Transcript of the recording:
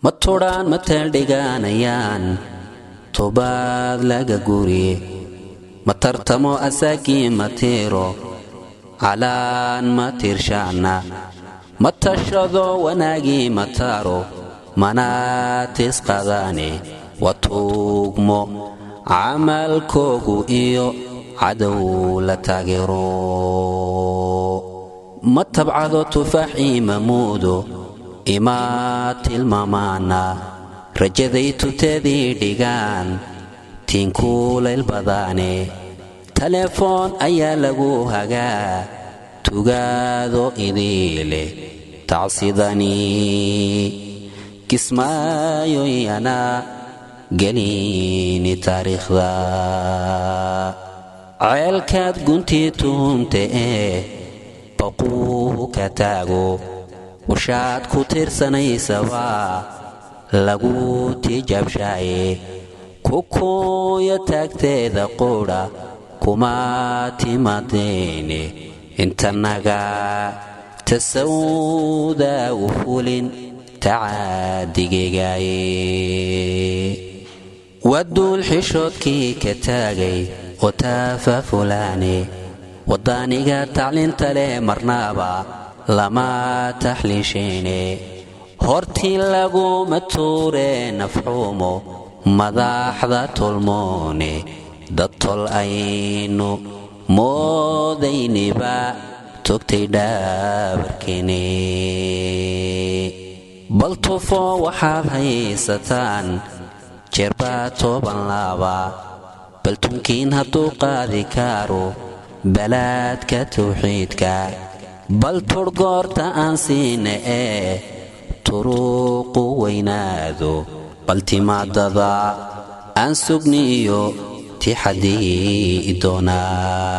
Ma tudhaan ma teeldhigaanayaan tobaad laga guriye, ma tartamo asaagii ma tiiro calaan ma tirshaana, ma tashado wanaagii ma taaro mana tisqadaane, waa tuugmo camalkoogu iyo cadow la taageero. Ma tabcado tufaaxii mamuudo ima tilmaamaana, rajaday tuteedii dhigaan tiinkuulayl badaane, taleefoon ayaa lagu hagaa tugaado idiile tacsidani kismaayoyana gelini taariikhda. Ceelkaad guntii tuhunta ee baquuhu ka taago, washaad ku tirsanaysaba lagu tijaabshaaye, kukuuya taagteeda qudha kuma timadeene, intanaga tasawdaa u fulin tacaadigaygaye. Waduul xishoodkii ka taagay oo taafa fulaane, waddaaniga tacliinta leh marnaaba lama taxliisheene, hortii laguma tuure nafxuumo madaxda tolmoone, dad tol aynu moodayniba togtay dhaabarkeene. Bal tufo waxaad haysataan jeerbaa 10 laaba, bal tunkiin hadduu qaadi karo balaadka tawxiidka, bal tur goorta aan siina ee turuuqu weynaado, bal timaadada aan sugniyo tixadii doonaa.